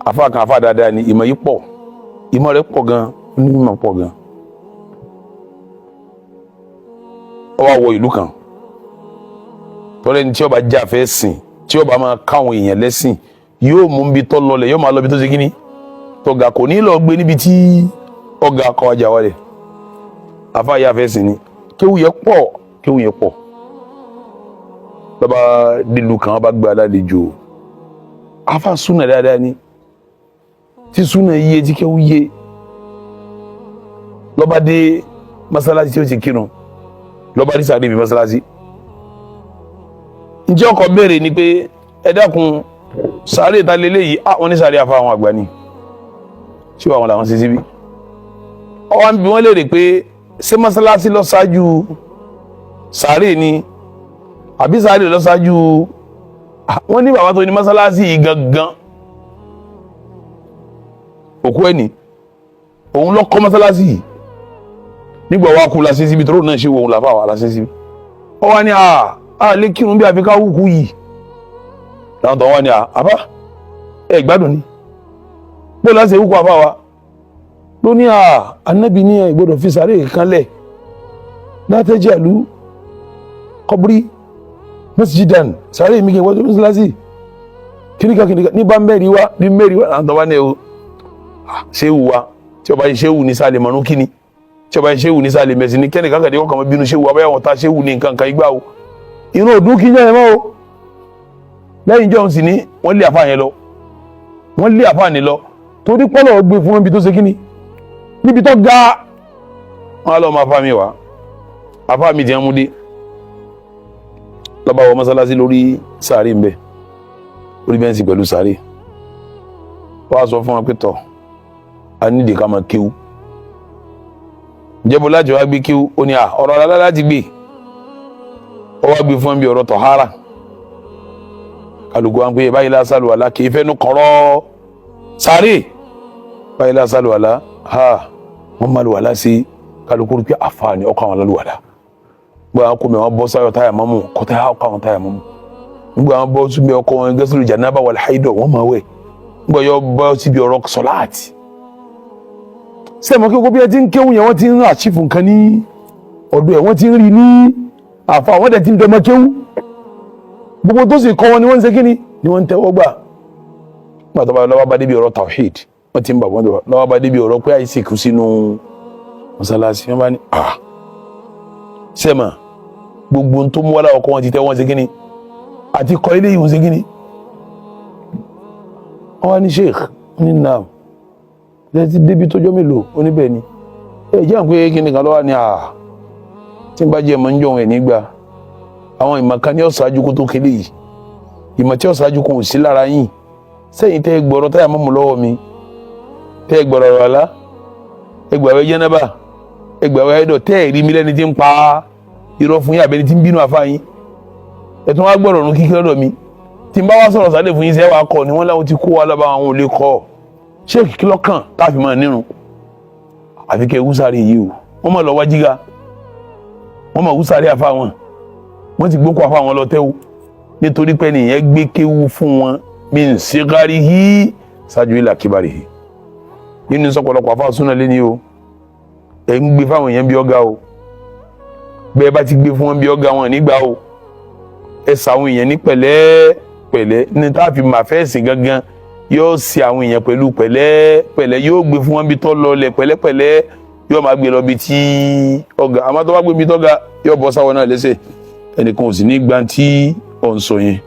Afa kan, afa dáadáa ni, ìmọ̀ yìí pọ̀, ìmọ̀ rẹ̀ pọ̀ gan, onímọ̀ pọ̀ gan. Ó wá wọ ìlú kan tọ́lẹ̀ ní tí ó bá já fẹ́ sìn, tí ó bá máa káwọn èèyàn lẹ́sìn, yóò mú ibi tó lọlẹ̀, yóò máa lọ ibi tó ṣe kíní tó ga, kò ní lọ gbé níbi tí ọ̀gá kọ́ ọjà wọlé. Afa yà fẹ́ sìn ni, kéwù yẹ pọ̀, kéwù yẹ pọ̀. Lọ́ba nílùú kan, wọ́n bá gbé alálejò. Afa súnà dáadáa ni, tí súnà yé, tí kéwù yé. Lọ́ba dé masalasi tí ó ti kírun, lọ́ba dé sáré ibi masalasi. Ǹjẹ́ ọkọ̀ béèrè ni pé, ẹ dákun, sáré ta lélẹ́yìí? Ah, wọ́n ní sáré afa àwọn àgbà ni, ṣé àwọn làwọn ṣe síbí? Ọwọ́ ń bi wọ́n léèrè pé, ṣé masalasi lọ ṣáájú sáré ni àbí sáré lọ ṣáájú? Wọ́n ní bàbá tó ní masalasi yìí gangan, òkú ẹ̀ ní òun lọ kọ́ masalasi yìí. Nígbà wàá kú la ṣe síbi tó náà ṣe wò, òun làfà wà la ṣe síbi. Ọ wá ní à lè kírun bí àfi ká wúkú yìí. Láwọn tó wá ní àbá ẹ gbádùn ni, bó láti ṣe wúkú àbá wa ló ní ànábì ní ẹ gbọ́dọ̀ fi sàárè kan lẹ̀, látẹ́jàlú kọ́bírí masjidan, sàárè mi kì í wọ́n tó mọ́sálásí kìnìkan kìnìkan ní bá mẹ́rin wá ní mẹ́rin wá. Àwọn tó wá ní ẹ ṣé wù wá tí ọba yìí ṣé wù ní sálẹ̀ mọ̀nú kíni, tí ọba yìí ṣé wù ní sálẹ̀ mẹ̀sìn ní kẹ́nìkan kàdé kọ́kàn mọ́ bínú ṣé wù abáyá wọn ta ṣé wù ní nǹkan kan igbá o, inú ọdún kí n jẹ́ ẹ mọ́ o. Lẹ́yìn jọ́hún sì ní wọ́n lé àfa yẹn lọ, wọ́n lé àfa ní lọ, torí pọ́lọ̀ gbé fún wọn níbi tó ṣe kíni, níbi tó ga. Wọn á lọ máa fa mi wá. Àfa mi jẹun múdé, lọ́ba wọ mọ́sálásí lórí sàárè ń bẹ̀, orí bẹ́ǹsì pẹ̀lú sàárè. Wọ́n á sọ fún wọn pé, tọ̀, a nídìí ká máa kéwú. Ǹjẹ́ bó láti wá gbé kéwú? Ó ní à ọ̀rọ̀ alá láti gbé. Ó wá gbé fún wọn bí ọ̀rọ̀ tọ̀hárà. Kálukú wa ń pè é báyìí lásàlù àlá, kì í fẹ́nu kọ̀rọ̀ sàárè báyìí lásàlù àlá ha, wọ́n máa lù wàlá sí. Kálukú rí pé àfààní ọkọ̀ àwọn alálùwàlá gbọ́, àwọn kò mẹ́ wọn bọ́ sáyọ̀ táyà mọ́mú kọ́tà ọkọ̀ àwọn táyà mọ́mú. Nígbà wọn bọ́ síbi ọkọ̀ wọn gẹ́sìlú jànábà wal haidọ̀, wọ́n máa wẹ̀. Nígbà yọ bọ́ síbi ọ̀rọ̀ sọ̀láàtì sẹ́mi kí bí ẹ ti ń kéwù yẹn, wọ́n ti ń àchífù nǹkan ní ọ̀dọ̀ ẹ̀, wọ́n ti ń rí ní àfa, wọ́n dẹ̀ ti ń dọmọ kéwù. Gbogbo tó sì kọ́ wọn ni wọ́n ń ṣe kíni ni wọ́n ń tẹ́wọ́ gbà. Nígbà tó bá lọ́wọ́ bá débi ọ̀rọ̀ tawhid, wọ́n ti ń bà wọ́n lọ́wọ́ bá débi ọ̀rọ̀ pé àìsí kú sínú mọ́sálásí, wọ́n bá ní à sẹ́mà gbogbo tó mú wàhálà ọkọ wọn ti tẹ́ wọ́n ṣe kíni àti kọ́ ilé yìí, wọ́n ṣe kíni. Wọ́n wá ní, sheikh ní naam, ẹ ti débi tọjọ́ mélòó? Ó ní bẹ́ẹ̀ ni, ẹ jẹ́ àwọn pé kíni kan lọ́wọ́ ni à tí n bá jẹ́ ẹ̀mọ́ ń jọ ẹ̀ nígbà àwọn ìmọ̀ kan ní ọ̀ṣáájú kó tó kélé yìí, ìmọ̀ tí ọ̀ṣáájú kò sí lára yín sẹ́yìn. Tẹ́ ẹ gbọ́rọ̀ táyà mọ́mú lọ́wọ́ mi, tẹ́ ẹ gbọ́rọ̀ ọ̀rọ̀ àlá, ẹ gbàwé jẹ́nẹ́bà, ẹ gbàwé ẹ̀dọ̀, tẹ́ ẹ rí mi lẹ́ni tí ń pa irọ́ fún yín àbẹ́ni tí ń bínú àfa yín, ẹ tún wá gbọ́rọ̀ ọ̀run kíkí lọ́dọ̀ mi. Tí n bá wá sọ̀rọ̀ sálẹ̀ fún yín, sẹ́ wàá kọ́ ni wọ́n láwọn ti kó wa lọ́ba, àwọn ò lè kọ́. Ṣé kìkì lọ́kàn táàfin máa nírun àfi kẹ́ wúsàárì yìí o? Wọ́n mọ̀ lọ wá jíga, wọ́n mọ̀ wúsàárì àfa wọn, wọ́n ti gbókò àfa wọn lọ tẹ́wọ́, nítorí pé nìyẹn gbé kéwú fún wọn min sigarihi ṣáájú ila kibarihi. Nínú sọ̀pọ̀lọpọ̀ àfa súnà lé ní o, ẹ̀ ń gbé fáwọn èèyàn bí ọ̀gá o. Bẹ́ẹ̀ bá ti gbé fún wọn bí ọ̀gá wọn nígbà o, ẹ sàwọn èèyàn ní pẹ̀lẹ́ pẹ̀lẹ́ ní tá a fi mà fẹ́ sìn gangan. Yóò ṣe àwọn èèyàn pẹ̀lú pẹ̀lẹ́ pẹ̀lẹ́, yóò gbé fún wọn bí tọ́ lọ lẹ̀ pẹ̀lẹ́pẹ̀lẹ́, yóò máa gbé lọ bí tí ọ̀gá. Àmọ́ tó bá gbé bí tọ́ga, yóò bọ́ sáwọn náà lẹ́sẹ̀, ẹnìkan ò sì ní gbà tí ọ̀ ń sọ yẹn.